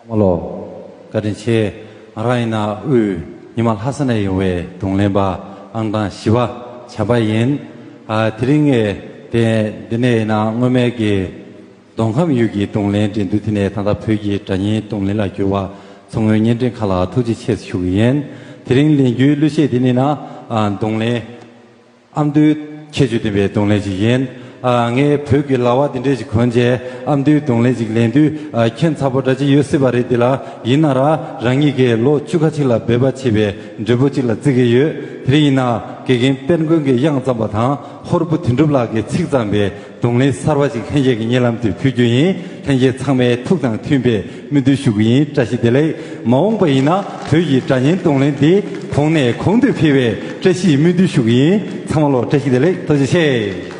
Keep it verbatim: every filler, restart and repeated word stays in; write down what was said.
མ་ལོ། བཀའ་དྲིན་ཆེ། ང་རང་ཡིན་ན་དབུས་ཉི་མ་ལྷ་ས་ནས་ཡོང་བའི་རྡུང་ལེན་པ་ཨང་གྲངས་བཞི་པ་བྱམས་པ་ཡིན། ཨ། དེ་རིང་ངས་དེ་འདི་ནས་ཡིན་ན་སྔོན་མའི་གི་མདོ་ཁམས་ཡུལ་གྱི་རྡུང་ལེན་འགྲན་བསྡུར་དེ་ནས་ད་ལྟ་བོད་ཀྱི་སྒྲ་སྙན་རྡུང་ལེན་ལ་གྱུར་བ་མཚོ་སྔོན་བརྙན་འཕྲིན་ཁང་ལ་ཐུགས་རྗེ་ཆེ་ཞུ་གི་ཡིན། དེ་རིང་ལེན་རྒྱུའི་གླུ་གཞས་དེ་ནི་ན། ཨ། རྡུང་ལེན། ཨ་མདོའི་ཁྱད་ཆོས་ལྡན་པའི་རྡུང་ལེན་ཅིག་ཡིན། ཨ། ངས་བོད་ཀྱི་ལྭ་བ་འདི་འདྲས་ཅིག་གོན་བྱས་ཨ་མདོའི་རྡུང་ལེན་ཅིག་ལེན་དུས། ཨ། ཁྱད་མཚར་པོ་འདྲ་ཅིག་ཡོད་སྲིད་པ་རེད། འདི་ལ་ཡིན་ན་ར་རང་ཉིད་ཀྱིས་ལོ་བཅུ་ཁ་ཅིག་ལ་འབད་པ་བྱས་པའི་འབྲས་བུ་ཅིག་ལ་བརྩི་གི་ཡོད། དེ་རིང་ཡིན་ན་དགེ་རྒན་དཔལ་མགོན་གྱིས་དབྱངས་བརྩམས་པ་དང་ཧོར་བུ་དོན་གྲུབ་ལགས་ཀྱིས་ཚིག་བརྩམས་པའི་རྡུང་ལེན་གསར་བ་ཅིག་ལྷན་རྒྱས་ཀྱི་སྙན་ལམ་དུ་ཕུལ་རྒྱུ་ཡིན། ལྷན་རྒྱས་ཚང་མས་ཐུགས་དང་མཐུན་པའི་སྨོན་འདུན་ཞུ་གི་ཡིན། བཀྲ་ཤིས་བདེ་ལེགས། མ་འོངས་པ་ཡིན་ན་བོད་ཀྱི་སྒྲ་སྙན་རྡུང་ལེན་འདི་གོང་ནས་གོང་དུ་འཕེལ་བའི་བཀྲ་ཤིས་སྨོན་འདུན་ཞུ་གི་ཡིན། ཚང་མ་ལོ་བཀྲ་ཤིས་བདེ་ལེགས། ཐུགས་རྗེ་ཆེ།